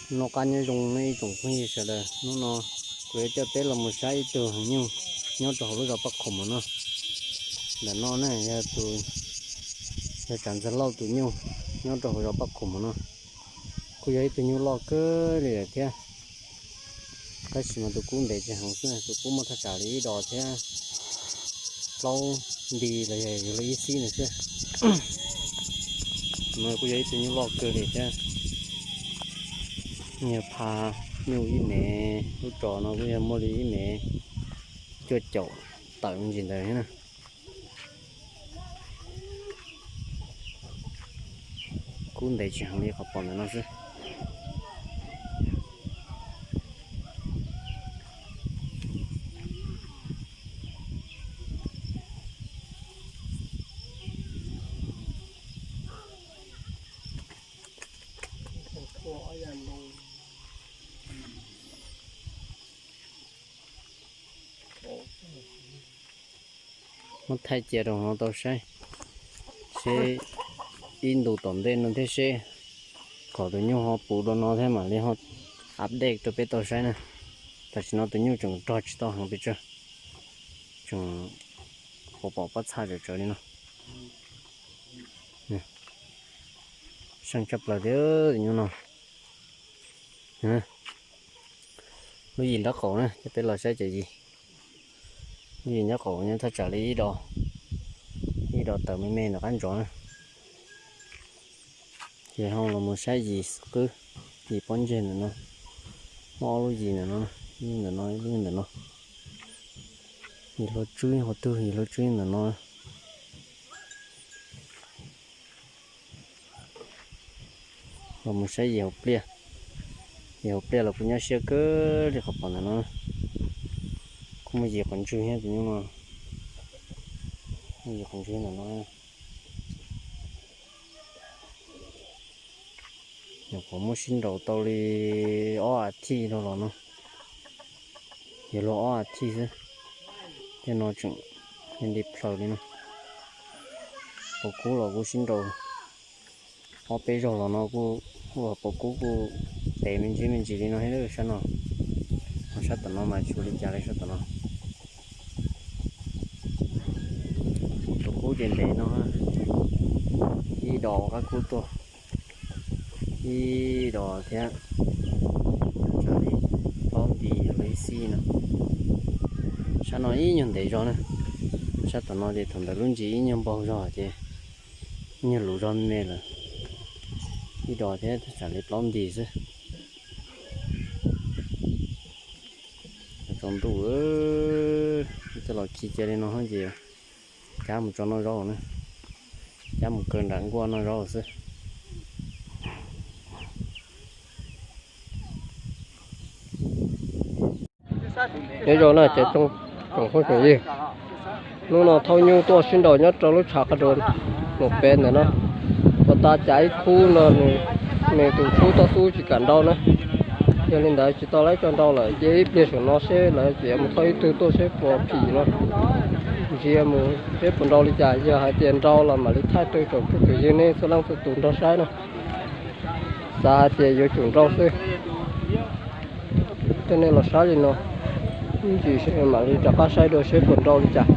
Noj qab nyob zoo nej ib tsoom phooj ywg sawv daws, hnub no kuv yuav coj peb los mus saib ib tug heev nyuj nyob rau hauv lub zos Paj Khoom no. Ntawm no ne yog tus, yog Tsav Ntxawg Lauj tus nyuj nyob rau hauv zos Paj Khoom no. Kuj yog ib tug nyuj loj kawg li lawm thiab, tab sis mas tus kub ntev tsis heev xwb, tus kub muaj thaj tsam li ib dos thiab plaub nti los yog yuav luag ib xib no xwb. No kuj yog ib tug nyuj loj kawg li thiab, yog pha nyuj ib mev, lub tsos no kuj yog muaj li ib mev cuaj caum tawm me ntsis ntawd thiab na. Kub ntev tsis heev li qhov pom ntawm no xwb. Muab thaij cia rau no tau saib, seb ib ntus tom ntej no thiab seb kom tus nyuj ho puv rau no thiab mam li ho update rau peb tau saib na. Tam sim no tus nyuj tseem rog tsis tau heev pes tsawg, tseem pom pom pob txha tsawv tsawv li no. Seej tshaj plaws thiab tus nyuj no. Lub yim nraub qaum na, coj peb los saib cov yim. Lub yim nraub qaum nyob thaj tsam li ib dos, ib dos tawm me me ntawm qab ntsos na. Ces ho los mus saib yim qwb, yim pob ntseg ntawm no. Muaj ob lub yim ntawm no, ib lub ntawm no, ib lub ntawm no. Yim hluas tswb qhov twg, yim hluas tswb ntawm no. Los mus saib yim hauv pliaj, yim hauv pliaj los kuj nyob siab kawg li qhov pom ntawm no. Kuj muaj yim qhov ntswg thiab tus nyuj no, muaj yim qhov ntswg ntawm no. Nyuam qhuav muab sib nraus tau li ob as thiv dhau los no, yuav luag ob as thiv xwb, tej no tseem nti plaws li no. Pom kub los kuj sib nraus ob peb zaug los no kuj, ua pom kub kuj ntev me ntsis me ntsis li no thiab sab no. Ho sab tom no mas tsis ua li cas li sab tom no. Tus kub ces ntev no, ib dos qab kub tuaj, ib dos thiab, tsam li plaub nti los ib xib no. Sab no ib nyuag ntev zog na, sab tom no ces thaum ntawd lub ntsis ib nyuag npaug zog ces ib nyuag luv zog me me lawm. Ib dos thiab tsam li plaub nti xwb. Tsaus ntuj, coj los khi cia li no ces cab mus tso noj zaub na, cab mus kaw nram nkuaj noj zaub xwb. Nyob zoo na cov tsoom phooj tsoom ywg, hnub no thauj nyuj tuaj sib nraus nyob rau lub tshav qab dua mus pem ntawm no. Puas tas cas ib khub no nws tus khub toj xub tsis kam nrau na. Yog li ntawd tsis tau lawv coj nrau lawm, cia ib pliag saum no seb lawv tseem yuav mus thauj ib tug tuaj seb puas phim no. Ntsia mus seb puas nrau li cas, yog hais tias nrau los mam li thaij rau tsoom phooj tsoom ywg nej txhua leej txhua tus nrog saib na. Xav hais tias yuav tsum nrau xwb. Tej nej los saib li no, ib ntsis mam li rov qab saib dua seb puas nrau li cas.